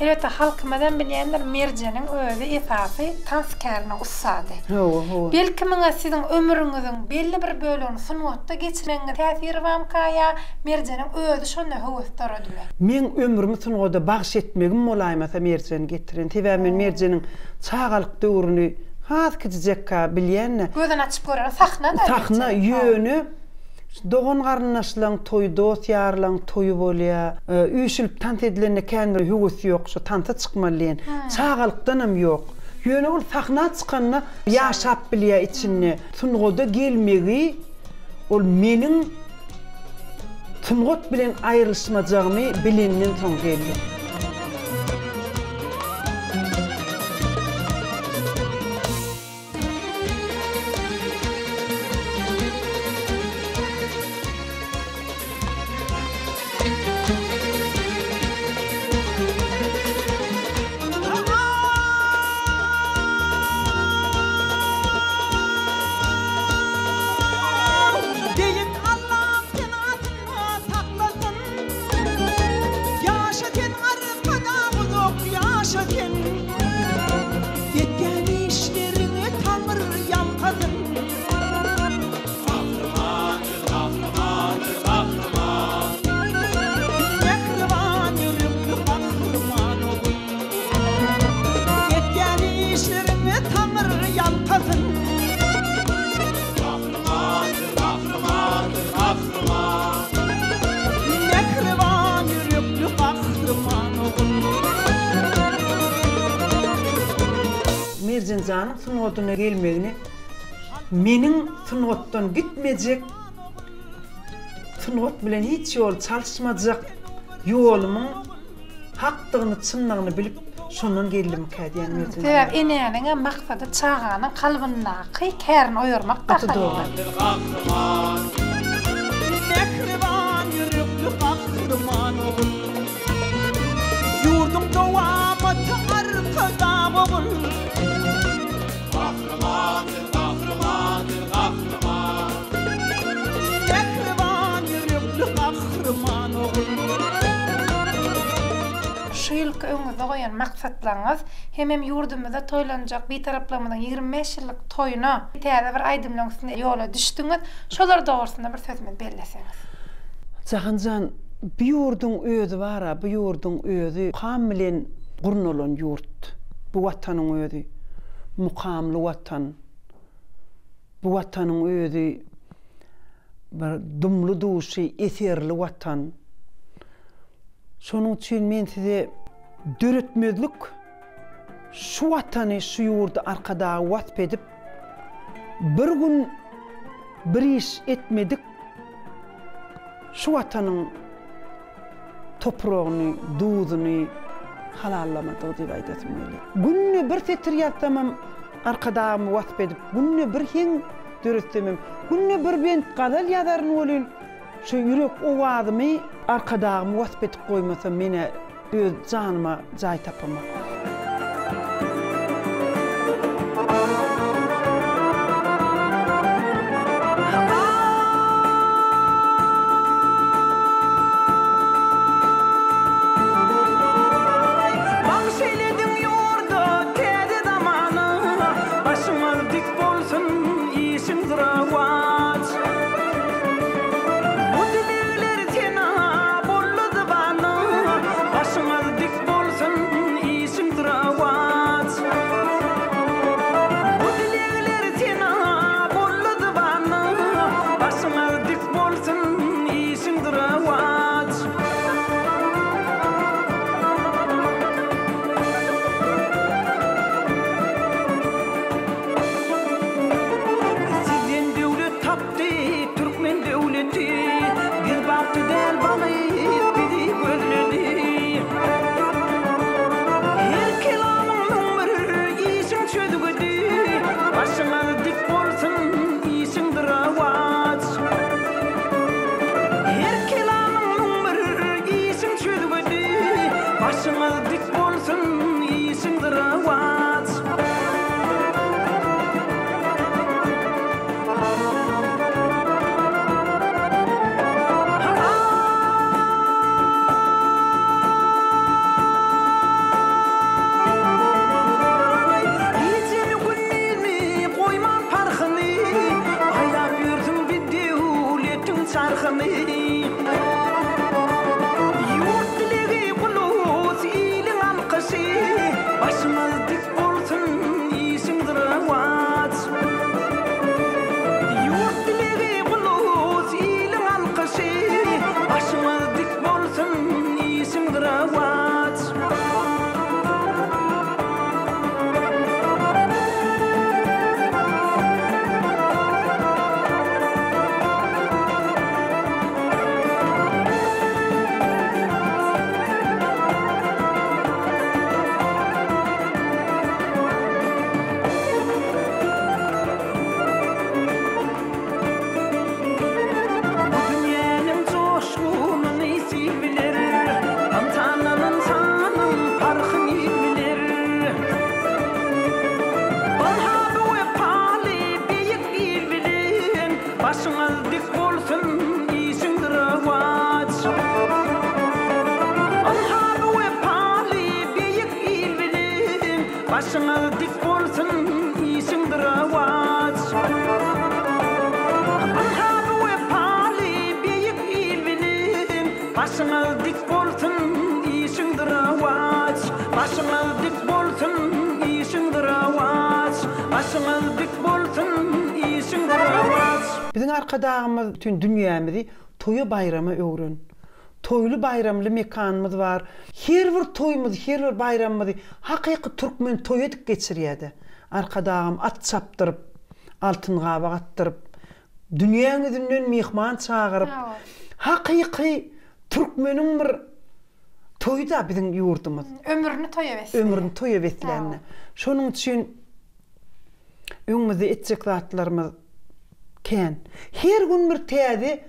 Elbetde halkymyzam bilýändir Merjeniň özi esasy tans käriniň ussady. Hawa, hawa. Belki muňa siziň ömrüňiziň belli bir bölegini sungatda geçirmegiňiz täsiri barmyka ýa Merjeniň özi şonda höwes doredimi? Meň ömrümi sungada bagyş etmegim bolaýmasa Merjeni getiren. Sebäbi men Merjeniň çagalyk döwrüni has kiçijekkä bilýän-de. Gözüni açyp göreni sahna-da Sahna, ýöne dogan-garyndaşlaň toýy, dost-ýarlaň toýy bolýar. Üýşülip tans edilende kän bir höwes ýok, şo tansa çykmaly diýen. Çagalykdanam ýok. Ýöne ol sahna çykanda ýaşap bilýär içinde. Sungada gelmegi ol meniň sungat bilen aýrylyşmajagymy bilenden soň geldi. Beýik Allam penasynda saklasyn. Ýaşa sen Arkadag uzak ýaşa sen. Etýän işleriňe Taňry ýalkasyn. Gahrymandyr gahrymandyr gahryman. Mähriban ýürekli gahryman ogul. Etýän işleriňe Taňry ýalkasyn. Gahrymandyr gahrymandyr gahryman. Mähriban ýürekli gahryman ogul. Merjen janyň sungatyna gelmegini meniň sungatdan gitmejek, sungat bilen hiç ýol çalyşmajak ýolumyň hakdygyny, çyndygyny bilip, şondan geldimikä diýen Merjen jan. Sebäbi enäniňem maksady çaganyň kalbyndaky kärini oýarmak Gaty dogry. Mähriban ýürekli gahryman ogul. Ýurduň dowamaty Arkadag ogul. Gahrymandyr, gahrymandyr, gahryman. Mähriban ýürekli gahryman ogul. Şu ýylky öňüňizde goýan maksatlaryňyz hemem ýurdumyzda toýlanjak Bitaraplygymyzyň 25 ýyllyk toýuna täze bir aýdymlaryň üstünde ýola düşdüňiz. Şolar dogrusynda bir sözümizi belleseňiz. Jahan jan, bu ýurduň özi bar-a, bu ýurduň özi mukam bilen gurnalan ýurt. Bu Watanyň özi mukamly Watan. Bu Watanyň özi bir dumly-duşy eserli Watan. Şonuň üçin men size döretmezlik. Şu Watany, şu ýurdy Arkadagy wasp edip, bir gün bir iş etmedik şu Watanyň topragyny, duzuny halallamadygy diýip aýdasym gelýär. Günde bir setir ýazsamam Arkadagymy wasp edip, günde bir heň döretsemem, günde bir bent gazal ýazaryn welin, şu ýürek owazymy Arkadagymy wasp edip goýmasam men-ä Öz janyma jaý tapamak. Aý, bagş eýlediň ýurda täze zamana, Başyňyz dik bolsun, işiň rowaç. Bu dilegler sena boldy zybana, Başyňyz dik bolsun, işiň rowaç. Bu dilegler sena boldy zybana, Başyňyz dik bolsun, işiň rowaç. Sizden döwlet tapdy türkmen döwleti, Biz bagtly däl bagyt bizi gözledi. Her kelamyň 1001 işiň çözgüdi, Başyňyz dik bolsun, işiň rowaç. Her kelamyň 1001 işiň çözgüdi, Başyňyz dik bolsun, işiň rowaç. Gijemi gündizmi goýman parhyny, Aýlap ýörsüň bir döwletiň çarhyny. Ýurt dilegi ulus iliň alkyşy, Başyňyz dik bolsun, işiň rowaç. Ýurt dilegi ulus iliň alkyşy, Başyňyz dik bolsun, işiň rowaç. Bu dünýäniň joşgunyny sil biler, Ynsandan ynsanyň parhyny il biler. Ynha bu wepaly beýik il bilen, Başyňyz dik bolsun, işiň rowaç. Ynha bu wepaly beýik il bilen, Başyňyz dik bolsun, işiň rowaç. Ynha bu wepaly beýik il bilen, Başyňyz dik bolsun, işiň rowaç. Başyňyz dik bolsun, işiň rowaç. Başyňyz dik bolsun, işiň rowaç. Biziň Arkadagymyz bütin dünýämizi toýa-baýrama öwren. Toýly-baýramly mekanymyz bar. Her bir toýumyzy, her bir baýramymyzy hakyky türkmen toýy edip geçirýär-de. Arkadagym at çapdyryp, altyn gabak atdyryp, dünýäň ýüzünden myhman çagyryp, hakyky türkmeniň bir toýy-da biziň ýurdumyz. Ömrüni toýa beslän. Ömrüni toýa beslän-de. Şonuň üçin öňümizde etjek zatlarymyz kän. Her gün bir täze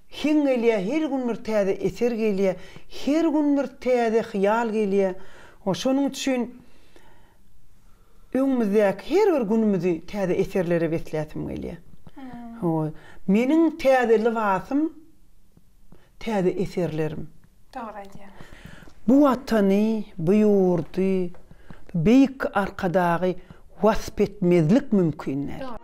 Heň gelýär, her gün bir täze eser gelýär, her gün bir täze hyýal gelýär. Şonuň üçin öňümizdäki her bir günümizi täze eserlere besläsim gelýär. Hawa, meniň täze lybasym, täze eserlerim. Dogry aýdýaň. Bu Watany, bu ýurdy, bu beýik Arkadagy wasp etmezlik mümkin däl.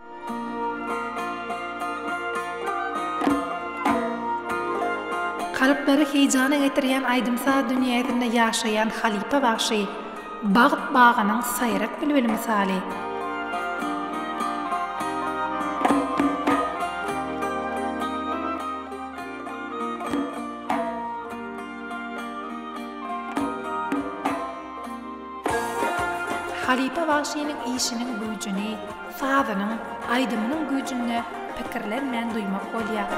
Kalplary heýjana getirýän aýdym-saz dünýäsinde ýaşaýan halypa bagşy bagt bagynyň saýrak bilbili mysaly. Halypa bagşynyň işiniň güýjüni sazynyň, aýdymynyň güýjünde pikirlenmän duýmak bolýar.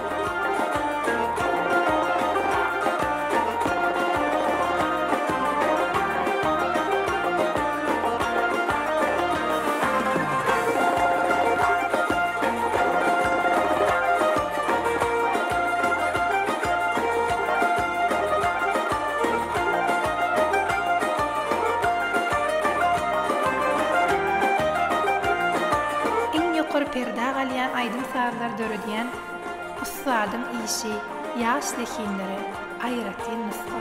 Iň ýokary perdä galýan aýdym-sazlary döredýän ussadyň işi ýaş zehinlere aýratyn nusga.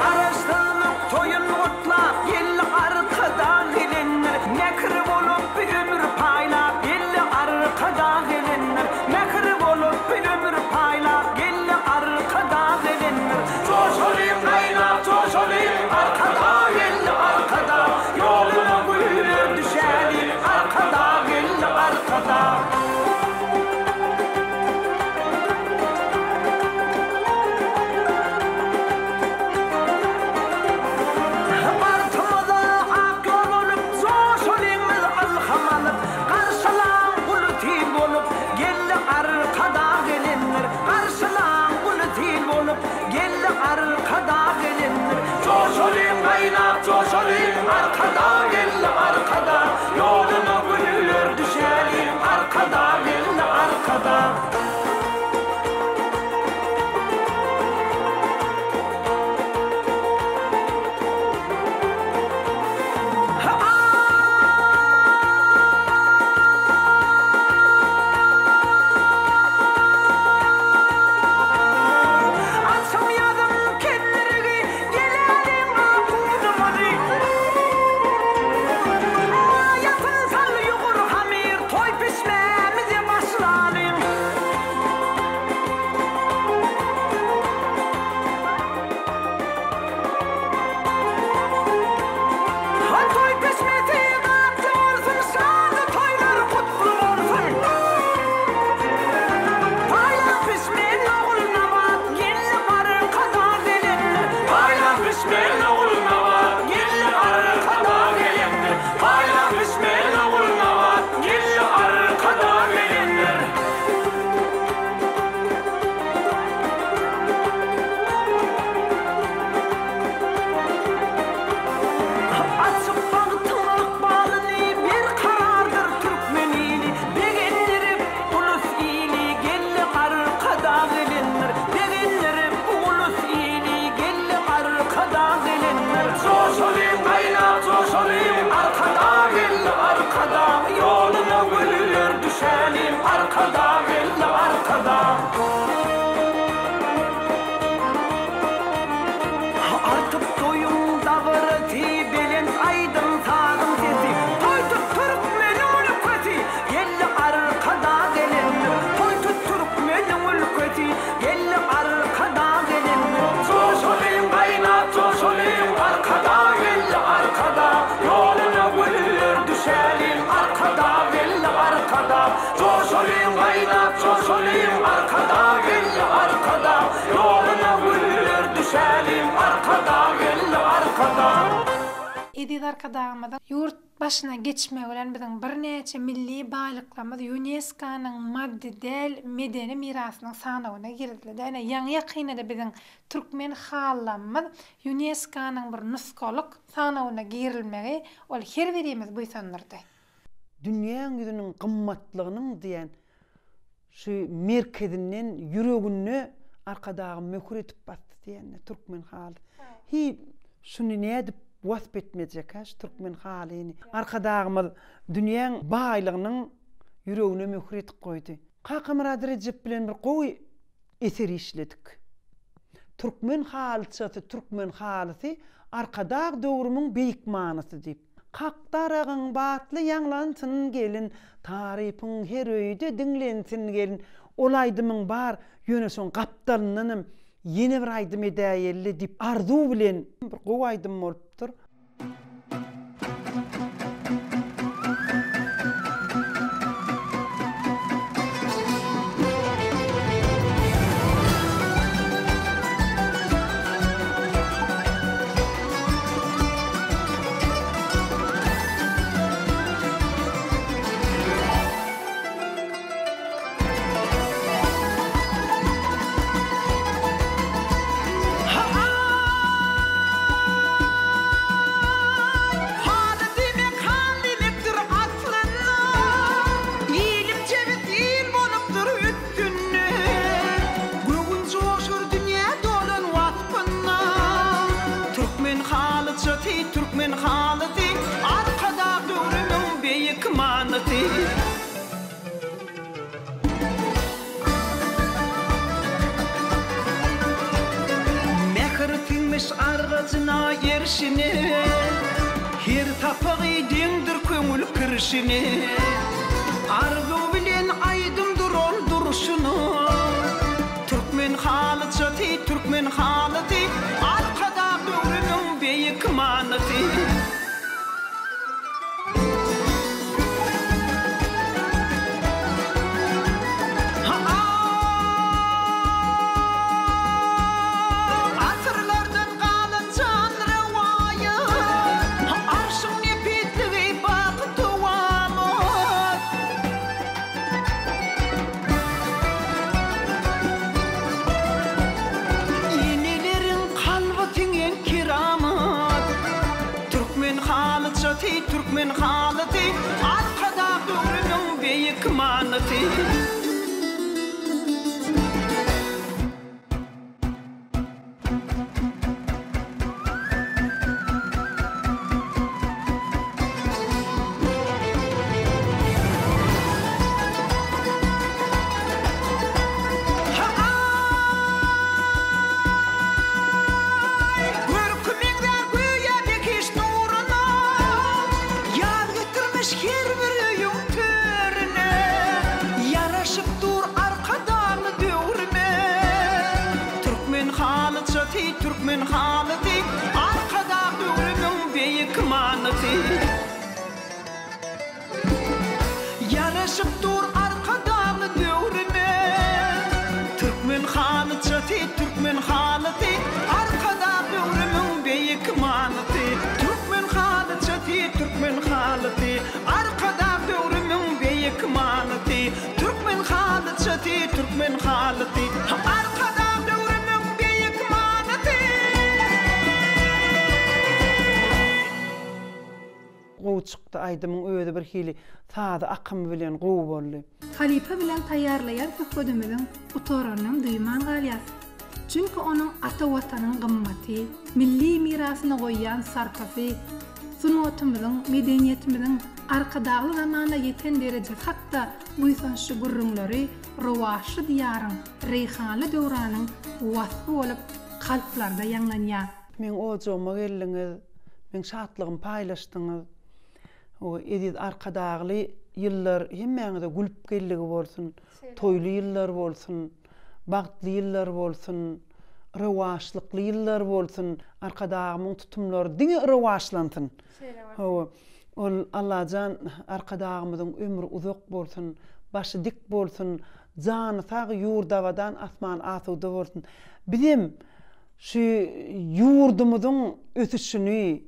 Garaşsyzlyk toýun gutlap geldi Arkadag gelendir. Mähir bolup ömür paýlap geldi Arkadag gelendir. Mähir bolup ömür paýlap geldi Arkadag gelendir. Joşalyň gaýnap joşalyň Arkadag geldi Arkadag. Ýoluna güller düşäliň Arkadag geldi Arkadag. Bagtymyza ak ýol bolup, joşalyň biz ylham alyp, Garşylaň uly sil bolup, geldi Arkadag gelendir. Garşylaň uly sil bolup, geldi Arkadag gelendir. Joşalyň gaýnap joşalyň, Arkadag geldi Arkadag. Ýoluna güller düşäliň, Arkadag geldi Arkadag. Agşam ýazym kendirigi, geläliň ak-unumyzy. Maýasyn sal ýugur hamyr, toý pişmämize başlalyň. Han toý pişmesi datly bolsun, şanly toýlar gutly bolsun. Paýlan pişmen Ogulnabat, geldi Arkadag gelendir. Paýlan pişmen Ogulnabat, geldi Arkadag gelendir. Paýlan pişmen Ogulnabat, geldi Arkadag gelendir. Açyp bagtyň ykbalyny, berkarardyr türkmen ili. Begendirip ulus ili, geldi Arkadag gelendir. Begendirip ulus ili, geldi Arkadag gelendir. Joşalyň gaýnap joşalyň, Arkadag geldi Arkadag. Ýoluna güller düşäliň, Arkadag geldi Arkadag. Artyp toýuň dabarasy, belent aýdym-sazyň sesi, Toý tut türkmeniň ülkesi, geldi Arkadag gelendir. Toý tut türkmeniň ülkesi, geldi Arkadag gelendir. Joşalyň gaýnap joşalyň, Arkadag geldi Arkadag. Ýoluna güller düşäliň, Arkadag geldi Arkadag. Joşalyň gaýnap joşalyň, Arkadag geldi Arkadag. Ýoluna güller düşäliň, Arkadag geldi Arkadag. Eziz Arkadagymyzyň ýurt başyna geçmegi bilen biziň birnäçe milli baýlyklarymyz ÝUNESKO-nyň maddy däl medeni mirasynyň sanawyna girizildi. Ine, ýaňy-ýakynda-da biziň türkmen halylarymyz ÝUNESKO-nyň bir nusgalyk sanawyna girilmegi ol her birimizi buýsandyrdy. Dünýäň ýüzüniň gymmatlygynyň diýen şu merkezinden ýüreginde Arkadagym möhür edip basdy diýende türkmen haly. Hi şuny nädip wasp etmejek-ä şu türkmen halyny. Arkadagymyz dünýäň baýlygynyň ýüregine möhür edip goýdy. Kakamyrat Rejep bilen bir gowy eser işledik. Türkmen halyçasy, türkmen halysy Arkadag döwrümiň beýik manysy diýip. Kak daragyň batly ýaňlansyn gelin, Tarypyň her öýde diňlensin gelin. Ol aýdymyň bar, ýöne şoň gapdalyndanam ýene bir aýdym edäýeli diýip arzuw bilen bir gowy aýdym bolupdyr. erşine, Her sapagy deňdir köňül kirşine. Arzuw bilen aýdymdyr ol durşuna. Türkmen halyçasy, türkmen halysy, Arkadag döwrüniň beýik manysy. Asyrlardan galan jan rowaýat, Arşyň nepisligi baky dowamat. Eneleriň kalby siňen keramat. Türkmen halyçasy, türkmen halysy, Arkadag döwrüniň beýik manysy. Aý, görki meňzär göýä behişt nuruna, Ýaz getirmiş her bir öýüň törüne, Ýaraşyp dur Arkadagly döwrüme. Türkmen halyçasy, türkmen halysy, Arkadag döwrüniň beýik manysy. Ýaraşyp dur Arkadagly döwrüme. Türkmen halyçasy, türkmen halysy, Arkadag döwrümiň beýik manysy. Türkmen halyçasy, türkmen halysy, Arkadag döwrümiň beýik manysy. Türkmen halyçasy, türkmen halysy, Arkadag döwrümiň beýik manysy. Gowy çykdy aýdymyň özi bir hili sazy akymy bilen gowy boldy. Halypa bilen taýýarlaýan söhbedimiziň gutaranynam duýman galýas. Çünki onuň ata Watanyň gymmaty, milli mirasyna goýýan sarpasy, sungatymyzyň, medeniýetimiziň Arkadagly zamanda ýeten derejesi hakda buýsançly gürrüňleri rowaçly Diýaryň, reýhanly döwranyň waspy bolup kalplarda ýaňlanýar. Meň ojagyma geldiňiz, meň şatlygymy paýlaşdyňyz. O eziz Arkadagly ýyllar hemmäňize gülüp geldigi bolsun, toýly ýyllar bolsun, bagtly ýyllar bolsun, rowaçlykly ýyllar bolsun. Arkadagymyň tutumlary diňe rowaçlansyn. Hawa, ol Allajan Arkadagymyzyň ömri uzak bolsun, başy dik bolsun, jany sag, ýurdy abadan, asmany asuda bolsun. Bizem Şu ýurdumyzyň ösüşini,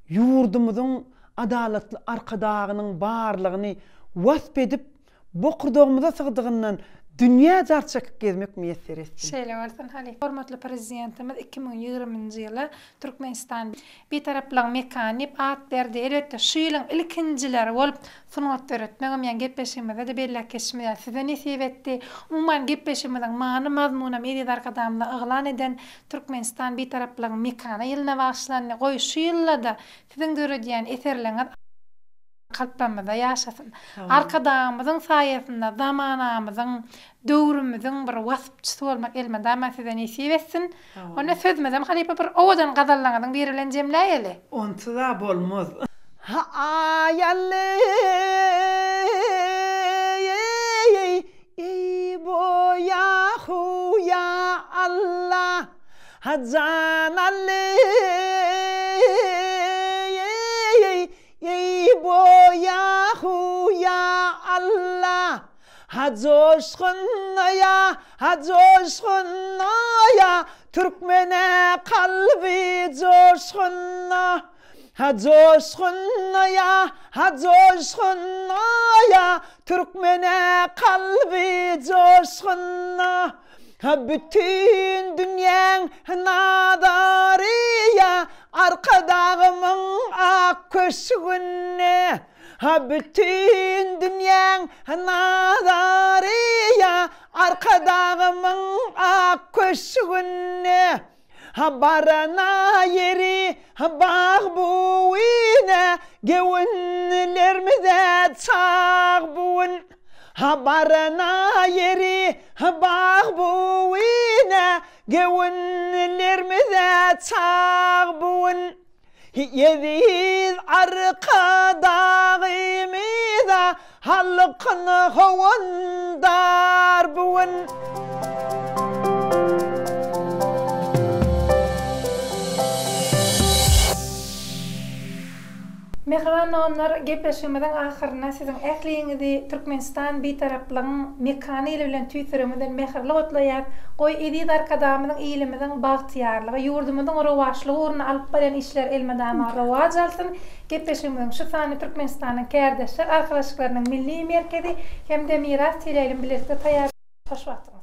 ýurdumyzyň adalatly Arkadagynyň barlygyny wasp edip, bokurdagymyza sygdygyndan dünýä jar çekip gezmek miýesser etsin. Şeýle bolsun, halypa. Hormatly Prezidentimiz 2020-nji ýyla Türkmenistan, Bitaraplygyň mekany diýip at berdi. Elbetde, şu ýylyň ilkinjileri bolup Sungat döretmegem, ýaňy gepleşigimizde-de belläp geçişimiz ýaly, size nesip etdi. Umuman, gepleşigimiziň many-mazmunam eziz Arkadagymyzyň yglan eden Türkmenistan Bitaraplygyň mekany ýylyna bagyşlandy. Goý, şu ýylda-da siziň döredýän eserleriňiz kalplarymyzda ýaşasyn. Arkadagymyzyň saýasynda zamanamyzyň, döwrümiziň bir waspçysy bolmak elmydama size nesip etsin. Onda sözümizem halypa bir owadan gazallaryňyzyň biri bilen jemläýeli. Onsuz-a bolmaz. Ha-aý-al-eý, eý bo-ýa-hu ýa Alla, ha jan-al-eý, eý bo-ýa-hu ýa Alla. Ha joşgunnaýa, ha joşgunnaýa, Türkmene kalby joşgunna. Ha joşgunnaýa, ha joşgunnaýa, Türkmene kalby joşgunna. Ha bütin dünýäň nazaryýa, Arkadagymyň ak köşgünde. Ha bütin dünýäň nazary-ýa Arkadagymyň ak köşgünde. Ha barana ýeri bag bu ine, Göwünlerimize çag bu gün. Ha barana ýeri bag bu ine, Göwünlerimize çag bu gün. Eziz Arkadagymyza halkyň howandar bu gün. Mähriban doganlar, gepleşigimiziň ahyrynda siziň ähliňizi Türkmenistan Bitaraplygyň mekany ýyly bilen tüýs ýüregimizden mähirli gutlaýas. Goý, eziz Arkadagymyzyň ilimiziň bagtyýarlygy, ýurdumyzyň rowaçlygy ugrunda alyp barýan işleri elmydama rowaç alsyn! Gepleşigimiziň şu sanyny Türkmenistanyň Kärdeşler arkalaşyklarynyň Milli merkezi hem-de Miras teleýaýlym bilelikde taýýarlady. Hoş wagtyňyz!